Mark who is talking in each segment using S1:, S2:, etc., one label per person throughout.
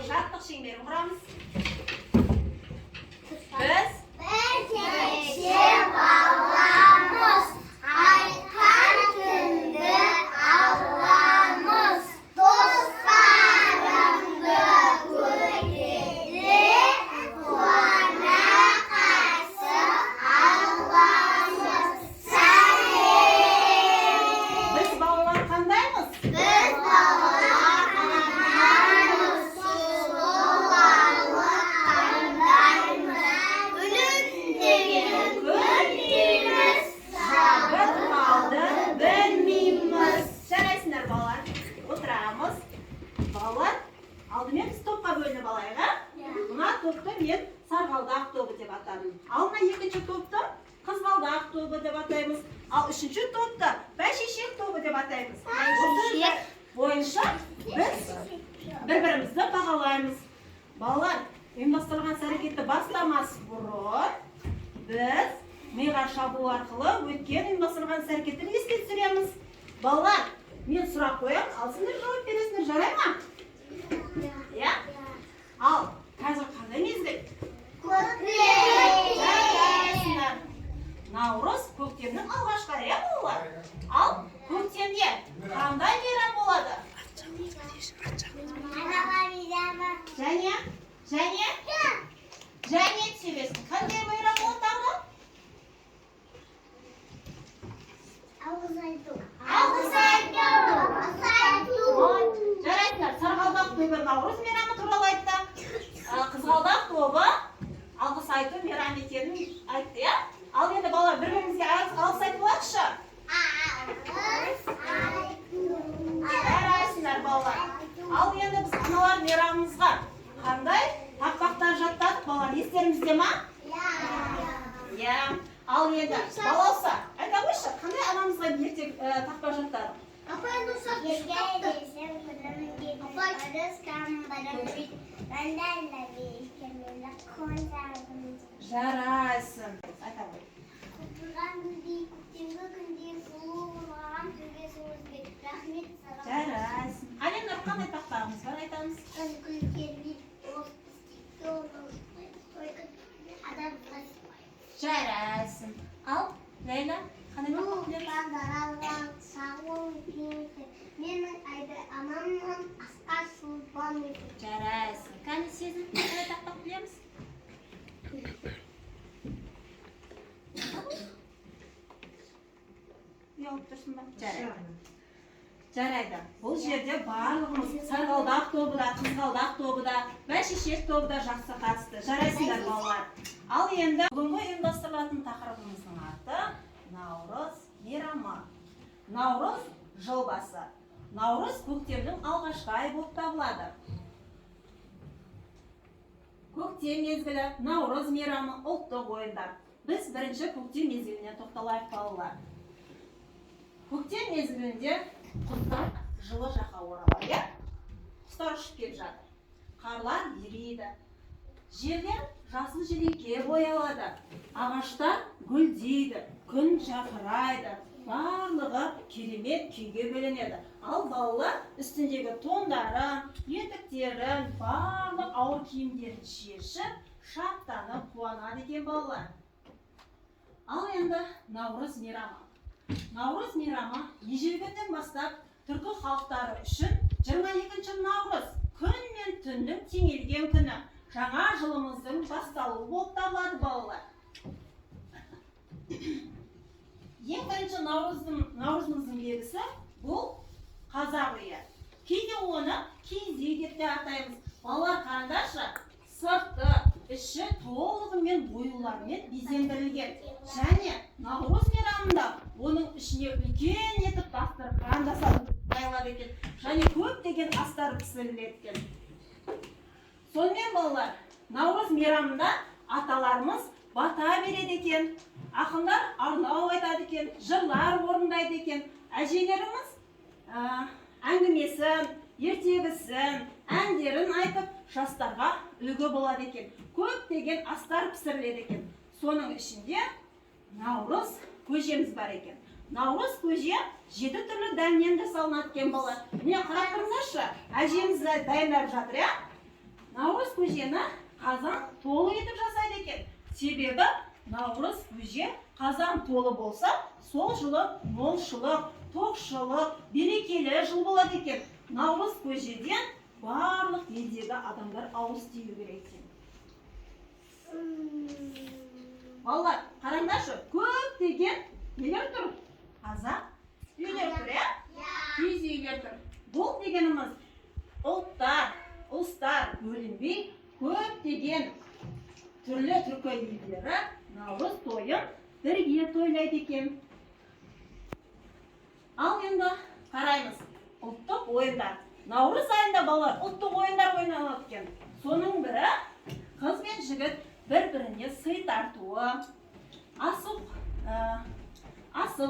S1: Шаттық шеңберін құрамыз. Біз
S2: Бірнеше баламыз, айтқан күнді аламыз. Достарымды көргенде қуана қарсы аламыз. Сәлем!
S1: Біз балалар қандаймыз?
S2: Біз балалар қандаймыз, сұлуларлы қандаймыз. Үлкен күн дейміз,
S1: Жабырқауды білмейміз. Жарайсыңдар, балалар. Отырамыз. Балалар, алдымен біз топқа бөлініп алайық, а? Мына топты мен сарғалдақ тобы деп атадым. Ал мына екінші топты қызғалдақ тобы деп атаймыз. Ал үшінші топты бәйшешек тобы деп атаймыз. Осы бойынша біз бір-бірімізді бағалаймыз. Балалар, ұйымдастырылған іс әрекетті бастамас бұрын біз миға шабу арқылы өткен ұйымдастырылған іс әрекетті еске түсіреміз. Балалар, мен сұрақ қоямын, ал сендер жауап бересіңдер, жарай ма? Иә? Ал қазір қандай мезгіл? Жарайсыңдар. Наурыз көктемнің алғашқы айы, иә, балалар? Ал көктемде қандай мейрам болады? Және, және, және түсе берсін. Қандай мейрам болады тағы да?
S2: Алғыс айту. Алғыс айту. Алғыс айту.
S1: Жарайсыңдар. Сарғалдақ тобы наурыз мейрамы туралы айтты. Қызғалдақ тобы алғыс айту мейрамы екенін айтты, иә? Ал енді, балалар, бір бірімізге алғыс айтып алайықшы.
S2: Алғыс айту.
S1: Жарайсыңдар, балалар. Ал енді біз аналар мейрамымызға қандай тақпақтар жаттадық, балалар, естеріңізде ма? Иә. Ал енді, Балауса, айта қойшы, қандай анамызға ертек тақпақ жаттадық?
S2: Апай, Ерге десем күлім Апай.
S1: Жарайсың. Айта ғой.
S2: Құлпырған гүлдей, көктемгі күндей, сұлу қорғаған төбесі өзбек. Рахмет саған.
S1: Жарайсың. Ал енді қандай тақпағымыз бар, айтамыз?
S2: Күн келмей, адам.
S1: Жарайсың. Ал Ләйлә, қандай тақпақ білеміз?
S2: Менің айды анамнан асқар сұлтан.
S1: Жарайсың. Кәне, Сезім, қандай тақпақ білеміз? Ұялып тұрсың ба? Жарайды. Жарайды. Бұл жерде барлығымыз, сарғалдақ тобы да, қызғалдақ тобы да, бәйшешек тобы да жақсы қатысты. Жарайсыңдар, балалар. Ал енді бүгінгі ұйымдастырылатын тақырыбымыздың аты Наурыз мейрамы. Наурыз жыл басы. Наурыз көктемнің алғашқы айы болып табылады. Көктем мезгілі, Наурыз мейрамы, ұлттық ойындар. Біз бірінші көктем мезгіліне тоқталайық, балалар. Көктем мезгілінде құстар жылы жаққа оралады, иә? Құстар ұшып келіп жатыр. Қарлар ериді. Жерлер жасыл желекке боялады. Ағаштар гүлдейді, күн жарқырайды. Барлығы керемет күйге бөленеді. Ал балалар үстіндегі тондарын, етіктерін, барлық ауыр киімдерін шешіп, шаттанып қуанады екен, балалар. Ал енді Наурыз мейрамы. Наурыз мейрамы ежелгіден бастап түркі халықтары үшін 22 наурыз күн мен түннің теңелген күні, жаңа жылымыздың басталуы болып табылады, балалар. Ең бірінші наурызымыздың белгісі бұл қазақ үйі. Кейде оны киіз үй деп те атаймыз. Балалар, қараңдаршы, сырты, іші толығымен оюлармен безендірілген. Және Наурыз мейрамында оның ішіне үлкен етіп дастархан жасалып жайылады екен. Және көптеген астар пісіріледі екен. Сонымен, балалар, Наурыз мейрамында аталарымыз бата береді екен. Ақындар арнау айтады. жырлар орындайды екен. Әжелеріміз әңгімесін, ертегісін, әндерін айтып, жастарға үлгі болады екен. Көптеген астар пісіріледі екен. Соның ішінде наурыз көжеміз бар екен. Наурыз көже 7 түрлі дәннен жасалынады екен, балалар. Міне, қарап тұрыңдаршы, әжеміз дайындап жатыр, иә. Наурыз көжені қазан толы етіп жасайды екен. Себебі наурыз көже қазан толы болса, сол жылы молшылық, тоқшылық, берекелі жыл болады екен. Наурыз көжеден барлық елдегі адамдар ауыз тию керек екен. Балалар, қараңдаршы, көптеген нелер тұр? Қазақ үйлер тұр, иә? Киіз үйлер тұр. Бұл дегеніміз ұлттар, ұлыстар бөлінбей, көптеген түрлі түркі елдері наурыз тойын бірге тойлайды екен. Ал енді қараймыз ұлттық ойындар. Наурыз айында, балалар, ұлттық ойындар ойналады екен. Соның бірі қыз бен жігіт бір-біріне сый тартуы, асық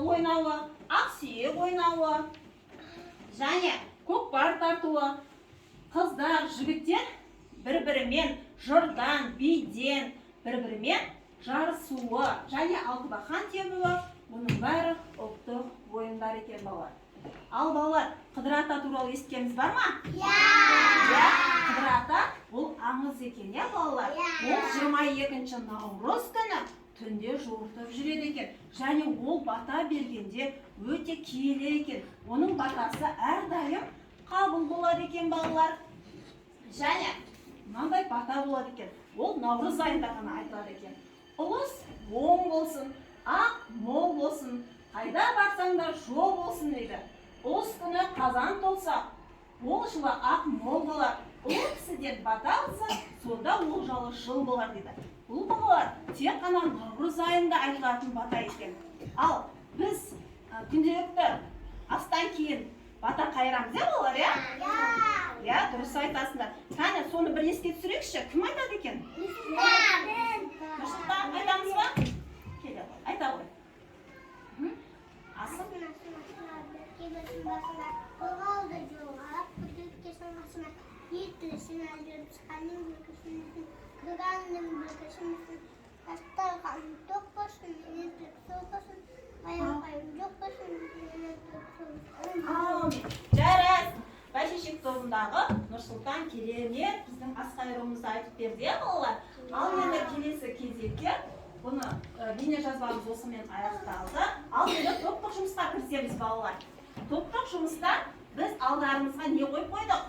S1: ойнауы, ақсүйек ойнауы және көкпар тартуы. Қыздар, жігіттер бір-бірімен жырдан, биден бір-бірімен жарысуы және алтыбақан тебуі, бұның бәрі ұлттық ойындар екен, балалар. Ал балалар, Қыдыр ата туралы естігеніңіз бар ма?
S2: Иә.
S1: Иә, Қыдыр ата бұл аңыз екен, иә, балалар?
S2: Иә.
S1: Ол 22 наурыз күні түнде жортып жүреді екен. Және ол бата бергенде өте киелі екен. Оның батасы әрдайым қабыл болады екен, балалар. Және мынандай бата болады екен. Ол наурыз айында ғана айтылады екен. Ұлыс оң болсын, ақ мол болсын, қайда барсаң да жол болсын дейді. Ұлыс күні қазан толса, ол жылы ақ мол болар. Ұлы кісіден бата алса, сонда ол жалы жыл болар дейді. Бұл, балалар, тек қана наурыз айында айтылатын бата екен. Ал біз күнделікті астан кейін бата қайырамыз, иә, балалар, иә?
S2: Иә.
S1: Иә, дұрыс айтасыңдар. Кәне, соны бір еске түсірейікші. Кім айтады екен? Нұрсұлтан, айтамыз ба? Келе ғой, айта ғой. Асық. Әумин. Жарайсың. Бәйшешек тобындағы Нұрсұлтан керемет біздің ас қайыруымызды айтып берді, иә, балалар? Ал енді келесі кезекте бұны бейне жазбамыз осымен аяқталды. Ал енді топтық жұмысқа кірісеміз, балалар. Топтық жұмыста біз алдарымызға не қойып қойдық?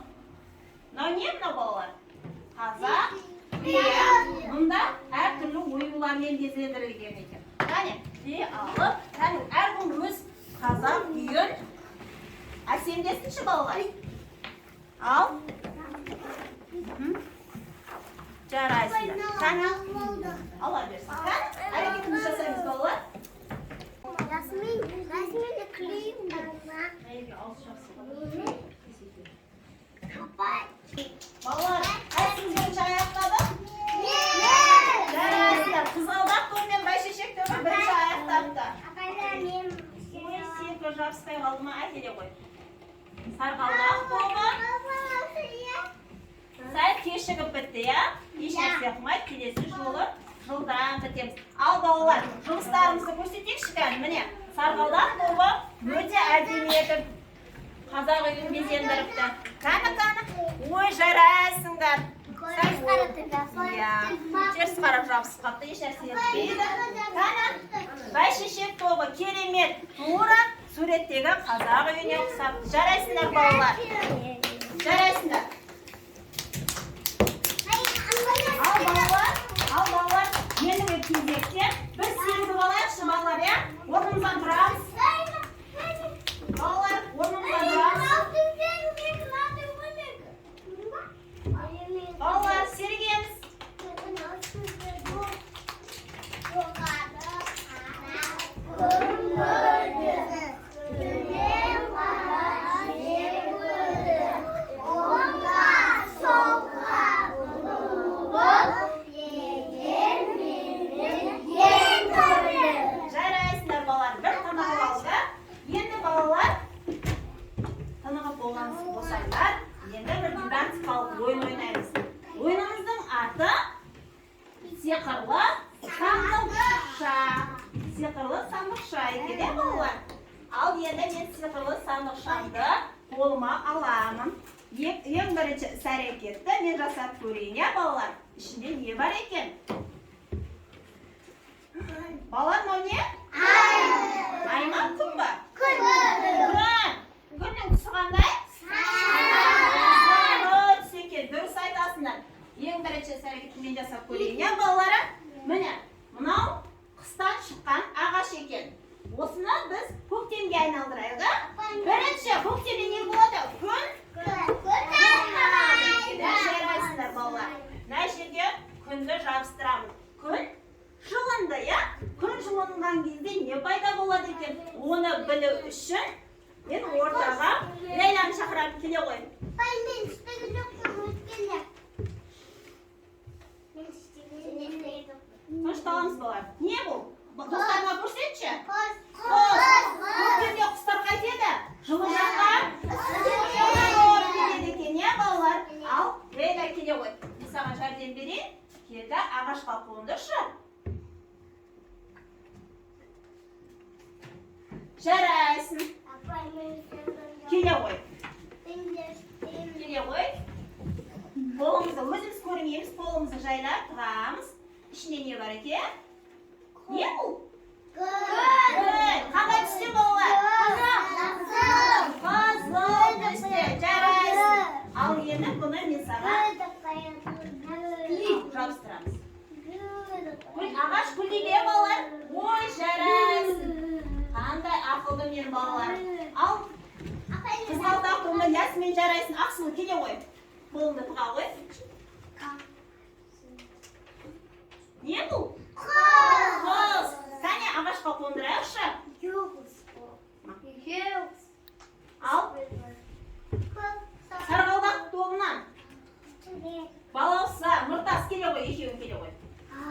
S1: Мынау не, мынау, балалар? Қазақ үйі. Мұнда әртүрлі оюлармен безендірілген екен. Кәне, не алып, кәне, әркім өз қазақ үйін әсемдесінші, балалар. Ал. Жарайсыңдар. Кәне, ала берсін. Кәне, әрекетімізді жасаймыз, балалар. Балалар, қайсыңыз бірінші аяқтады? Жарайсыңдар. Қызғалдақ тобы мен Бәйшешек тобы бірінші аяқтапты. Ой, сенікі жабыспай қалды ма? Әкеле ғой. Сарғалдақ тобы сәл кешігіп бітті, иә? Ешнәрсе қылмайды, келесі жолы жылдам бітеміз. Ал балалар, жұмыстарымызды көрсетейікші кәне. Міне, сарғалдақ тобы өте әдемі етіп қазақ үйін безендіріпті. Кәні, кәні. Ой, жарайсыңдар. Иә, теріс қарап жабысып қалыпты, ешнәрсе етпейді. Кәні, Бәйшешек тобы керемет, тура суреттегі қазақ үйіне ұқсап. Жарайсыңдар, балалар. Жарайсыңдар. Ал балалар, ал балалар, ендігі кезекте бір серігіп алайықшы, балалар, иә? Орнымыздан тұрамыз. Балалар, орнымыздан тұрамыз. Балалар, серігеміз. Жарайсыңдар, сандықша екен, иә, балалар? Ал енді мен сиқырлы сандықшамды қолыма аламын. Ең бірінші іс әрекетті мен жасап көрейін, иә, балалар? Ішінде не бар екен? Балалар, мынау не? Ай ма, күн ба?
S2: Күн.
S1: Күн. Күннің түсі қандай? Сары түс екен. Дұрыс айтасыңдар. Ең бірінші іс әрекетті мен жасап көрейін, иә, балалар? Міне, мынау қыстан шыққан ағаш екен. Осыны біз көктемге айналдырайық, а? Бірінші көктемде не болады? Күн. Жарайсыңдар, балалар. Мына жерге күнді жабыстырамыз. Күн жылынды, иә? Күн жылынған кезде не пайда болады екен? Оны білу үшін мен ортаға Ләйләні шақырамын, келе ғой.
S2: Мен істеген жоқпын өткенде. Мен істеген жоқпын.
S1: Тынышталамыз, балалар. Не бұл? Достарыңа көрсетші.
S2: Құс.
S1: Құс. Көктемде құстар қайтеді? Жылы жаққа ұшып келеді екен, иә, балалар? Ал, Ләйлә, келе ғой. Мен саған жәрдем берейін. Кел де ағашқа қондыршы. Жарайсың.
S2: Апай, мен істеген жоқпын.
S1: Келе ғой.
S2: Мен де істеген.
S1: Келе ғой. Қолымызды өзіміз көрмейміз, қолымызды жайлап тығамыз. Ішінде не бар екен? Не бұл?
S2: Күн.
S1: Гүл. Қандай түсте, балалар? Қызыл түсте. Жарайсың. Ал енді бұны мен саған жабыстырамыз. Гүл, ағаш гүлдейді, иә, балалар? Ой, жарайсың. Қандай ақылды менің балаларым. Ал қызғалдақ тобында Ясмин, жарайсың. Ақсұлу, келе ғой. Қолыңды тыға ғой. Не бұл? Құс. Кәне, ағашқа қондырайықшы. Ал сарғалдақ тобынан Балауса, Нұртас, келе ғой, екеуің келе ғой.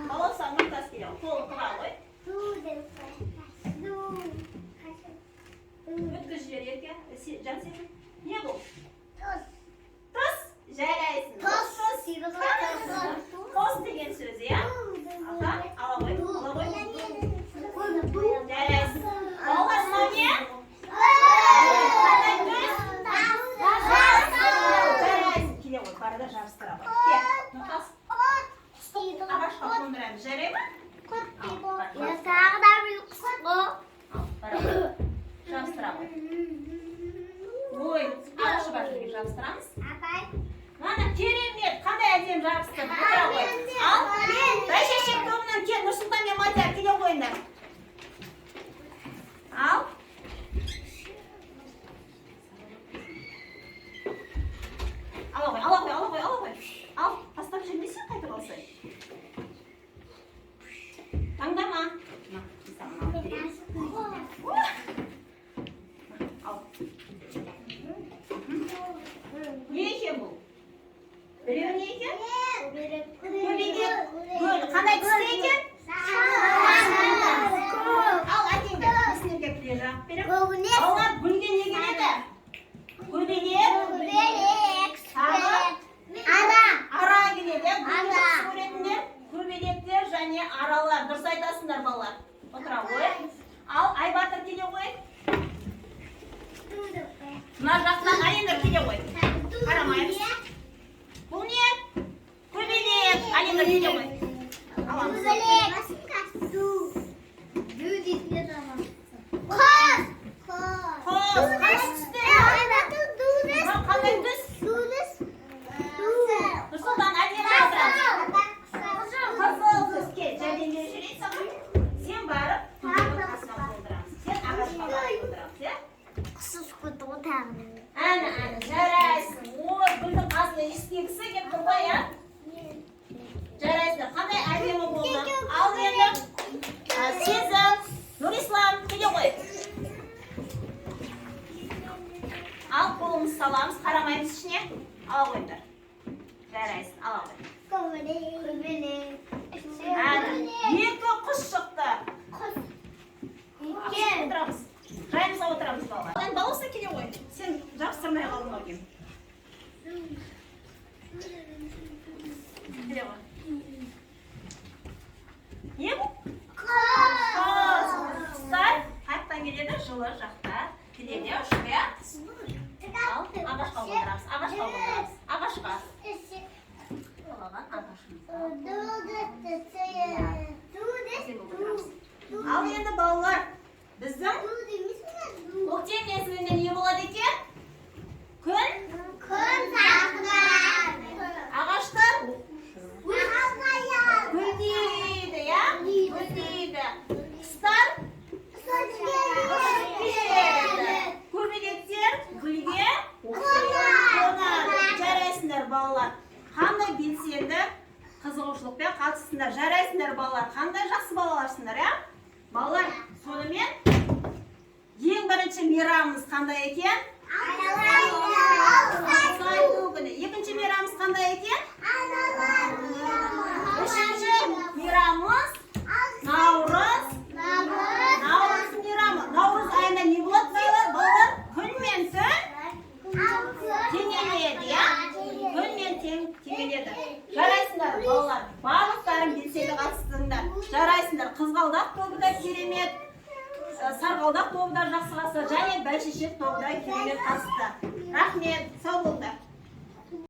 S1: Балауса, Нұртас, келе ғой. Қолын тыға ғой. Өткіз жібер, Ерке. Жансерік. Не бұл? Тұз. Жарайсың. Тұз. Қос деген сөз, иә? Аха, ала ғой, ала ғой. Жарайсың. Балалар, мынау не? Қандай түс? Жарайсың. Келе ғой, бар да жабыстыра ғой. Кел, Нұртас. Құсты ағашқа қондырамыз, жарай ма? Ал, бар, бар. Ал, бара ғой. Жабыстыра ғой. Ой, ағашы бар жерге жабыстырамыз. Мана керемет, қандай әдемі жабысты. Отыра ғой. Ал, бәйшешек тобынан кел, Нұрсұлтан мен Мадияр, келе қойыңдар. Ал. Ала ғой, ала ғой, ала ғой, ала ғой. Ал, тастап жібермесең қайтып алсай. Таңдама. На, мен саған алып берейін. Ал. Не екен бұл? Біреуі не екен? Көбелек. Гүл. Қандай түсті екен? Ал, әкеңдер, мен сендерге күле жағып беремін. Балалар, гүлге не келеді? Көбелек. Тағы? Ара келеді, иә? Гүлді жақсы көретіндер, көбелектер және аралар. Дұрыс айтасыңдар, балалар. Отыра ғой. Ал, Айбатыр, келе ғой. Мына жақтан Алинұр, келе ғой. Қарамаймыз. Бұл не? Көбелек. Алинұр, келе ғой. Аламыз. Құс. Қайсы түсті? Мынау қандай түс? Нұрсұлтан, әдемі отырамыз. Қызыл түс. Кел, жәрдем беріп жіберейін саған. Сен барып, гүлдің қасына қондырамыз. Сен ағашқа барып қондырамыз, иә? Әне, әне, жарайсың. Ой, гүлдің қасына иіскегісі келіп тұр ғой, иә? Жарайсыңдар. Қандай әдемі болды. Ал енді Сезім, Нұрислам, келе ғой. Ал қолымызды саламыз, қарамаймыз ішіне. Ала қойыңдар. Жарайсың, ала ғой. Әне, екі құс шықты. Отырамыз. Жайымызға отырамыз, балалар. Енді Балауса, келе ғой. Сен жабыстырмай қалдың ау деймін. Келе ғой. Не бұл? Құс. келеді? Жылы жақта келеді, иә, ұшып, иә. Ал ағашқа қондырамыз, ағашқа қондырамыз, ағашқа. Қалаған ағашымызға. Ал енді, балалар, біздің көктем мезгілінде не болады екен? Күн ағаштар гүлдейді, иә, гүлдейді. Құстар ұшып кетеді. Көбелектер гүлге қонады. Жарайсыңдар, балалар. Қандай белсенді, қызығушылықпен қатыстыңдар. Жарайсыңдар, балалар. Қандай жақсы балаларсыңдар, иә? Балалар, сонымен ең бірінші мейрамымыз қандай екен? Алғыс айту күні. Екінші мейрамымыз қандай екен? Үшінші мейрамымыз Наурыз. Наурыз мейрамы. Наурыз айында не болады, балалар? Балалар, күн мен түн теңеледі, иә? Күн мен тең теңеледі. Жарайсыңдар, балалар. Барлықтарың белсенді қатыстыңдар. Жарайсыңдар. Қызғалдақ тобы да керемет. Сарғалдақ тобы да жақсы қатысты. Және Бәйшешек тобы да керемет қатысты. Рахмет. Сау болыңдар.